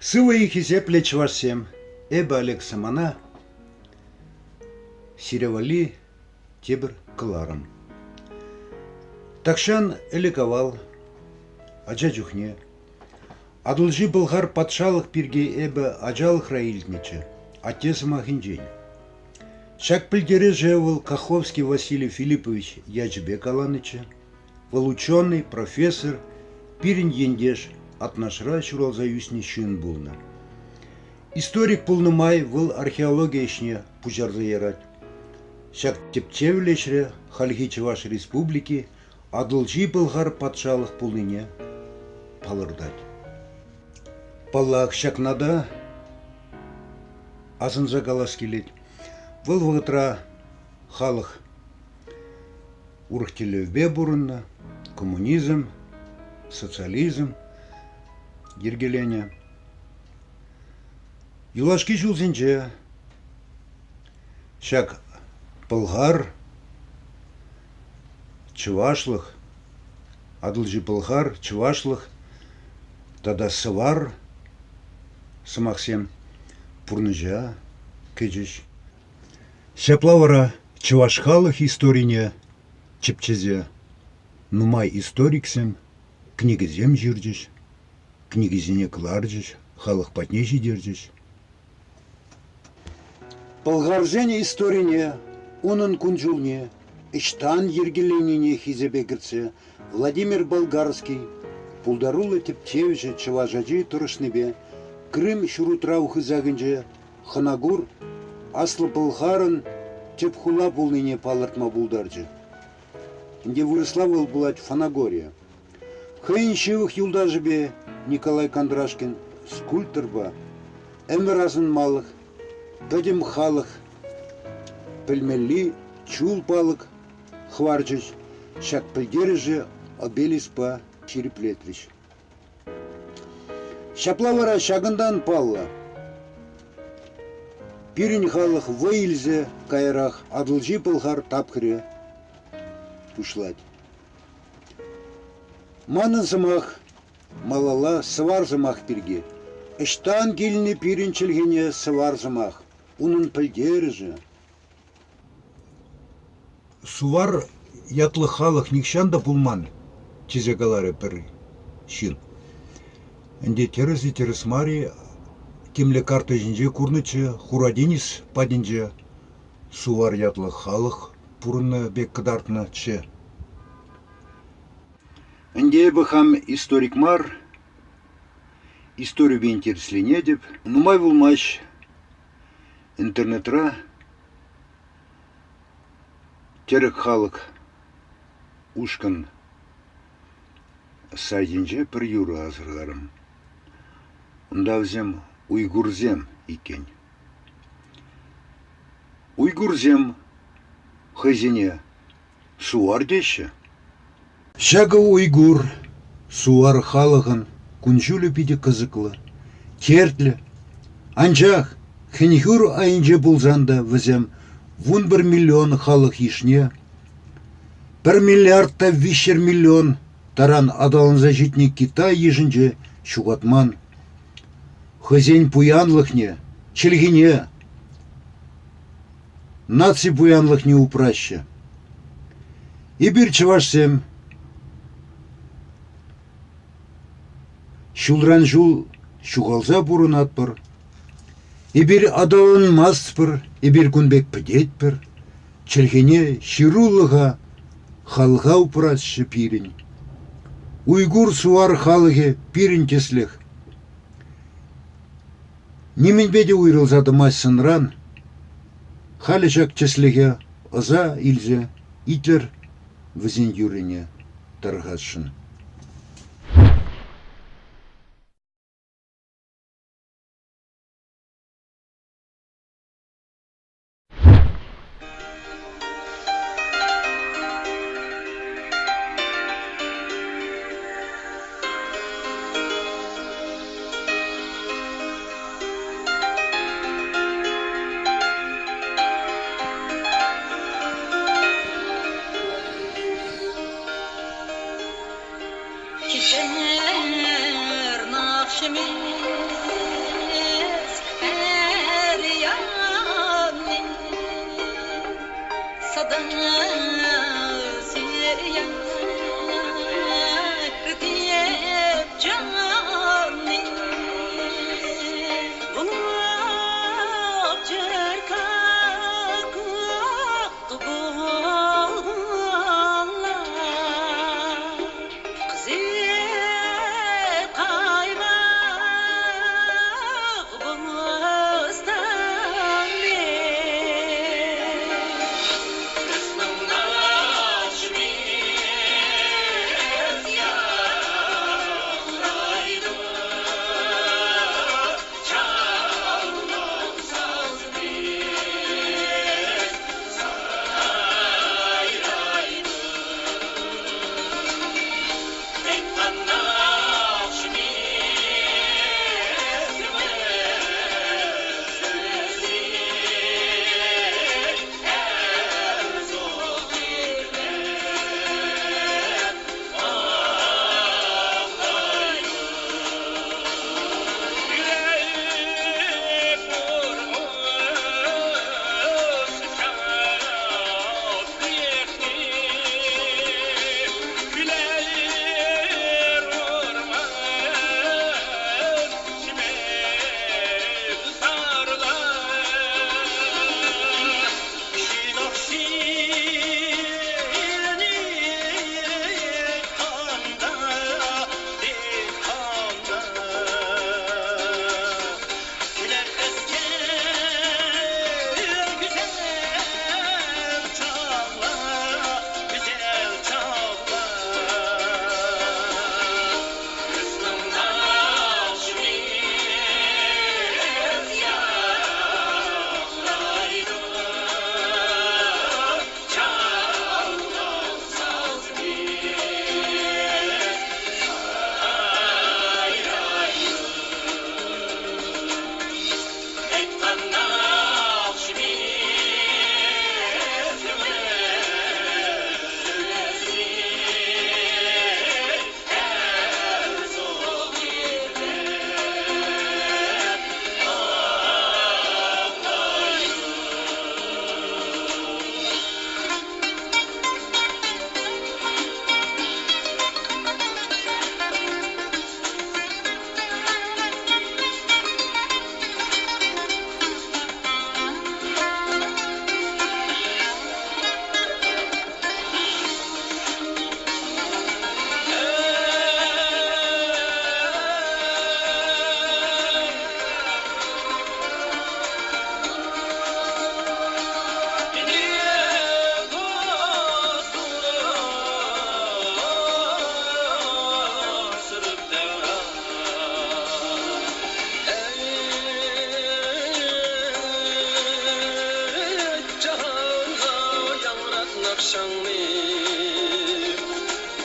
Сывӑ-и, хисеплӗ чӑвашсем! Эпӗ Олег Самана, сире валли тепӗр кӑларӑм. Тахҫан ӗлӗк-авал, ача чухне, Атӑлҫи Пӑлхар патшалӑх пирки эпӗ ачалӑхра илтнӗччӗ, атте сӑмахӗнчен. Ҫак пӗлтерӗше вӑл Каховский Василий Филиппович ячӗпе каланӑччӗ. Вӑл ученӑй, профессор, пирӗн ентеш, Атнашра ҫуралса ӳснӗ ҫын пулнӑ. Историк пулнӑ май вӑл археологи ӗҫне пуҫарса ярать. Ҫак тӗпчевлӗ ӗҫре хальхи Чӑваш Республики Атӑлҫи Пӑлхар патшалӑх пулнине палӑртать. Паллах, ҫакна та асӑнса калас килет. Вӑл вӑхӑтра халӑх урӑх тӗллевпе пурӑннӑ, коммунизм, социализм йӗркеленӗ. Юлашки ҫулсенче ҫак пӑлхар, чӑвашлӑх, Атӑлҫи Пӑлхар, чӑвашлӑх тата сӑвар сӑмахсем пурнӑҫа кӗчӗҫ. Ҫапла вара чӑваш халӑх историне тӗпчесе нумай историксем кӗнекесем ҫырчӗҫ, кӗнекесене кӑларчӗҫ, халӑх патне ҫитерчӗҫ. Пӑлхарсен историне, унӑн кун-ҫулне ӑҫтан йӗркеленине хисепе кӗртсе Владимир Болгарский пултаруллӑ тӗпчевҫӗ чӑваш ачи тӑрӑшнипе Крым ҫурутрав хысакӗнче Хӑнакур Аслӑ Пӑлхарӑн тӗп хула пулнине палӑртма пултарчӗ. Ӗнтӗ вырӑсла вӑл пулать Фанагория. Хӑйӗн ҫывӑх юлташӗпе Николай Кондрашкин скульпторпа ӗмӗр асӑнмалӑх пӗтӗм халӑх пӗлмелли чул палӑк хӑварчӗҫ, ҫак пӗлтерӗше обелискпа ҫирӗплетрӗҫ. Ҫапла вара ҫакӑнтан паллӑ: пирӗн халӑх вӑй илсе каярах Атӑлҫи Пӑлхар тапхӑрӗ пуҫлать. Манӑн сӑмах малалла сӑвар сӑмах пирки. Ӑҫтан килнӗ пирӗн чӗлхене сӑвар сӑмах, унӑн пӗлтерӗшӗ? Сувар ятлӑ халӑх нихҫан та пулман, тесе каларӗ пӗр ҫын. Ӗнтӗ тӗрӗс-и, тӗрӗс мар-и, темле карта ҫинче курнӑччӗ, Хура тинӗс патӗнче Сувар ятлӑ халӑх пурӑннӑ пек кӑтартнӑччӗ. Ӗнтӗ эпӗ хам историк мар, историпе интересленетӗп. Нумай пулмасть интернетра тӗрӗк халӑх ушкӑн сайтӗнче пӗр юрӑ асӑрхарӑм. Унта вӗсем уйгурсем иккен. Уйгурсем хӑйсене сувар теҫҫӗ. Ҫакӑ уйгур, сувар халӑхӑн кун-ҫулӗ питӗ кӑсӑклӑ, тертлӗ. Анчах хӗн-хур айӗнче пулсан та вӗсем 11 миллион халӑх йышне пӗр миллиард та 300 миллион таран аталанса ҫитнӗ Китай йышӗнче ҫухатман. Хӑйсен пуянлӑхне, чӗлхине, наци пуянлӑхне упраҫҫӗ. Эпир, чӑвашсем, ҫулран-ҫул ҫухалса пурӑнатпӑр. Эпир аталанмастпӑр, эпир кун пек пӗтетпӗр. Чӗлхене, ҫырулӑха, халӑха упрасчӗ пирӗн. Уйгур-сувар халӑхӗ пирӗн тӗслӗх. Нимӗнпе те уйрӑлса тӑмасть сӑнран. Халӗ ҫак тӗслӗхе ӑса илсе итлӗр вӗсен юррине тархасшӑн.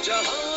Jahan.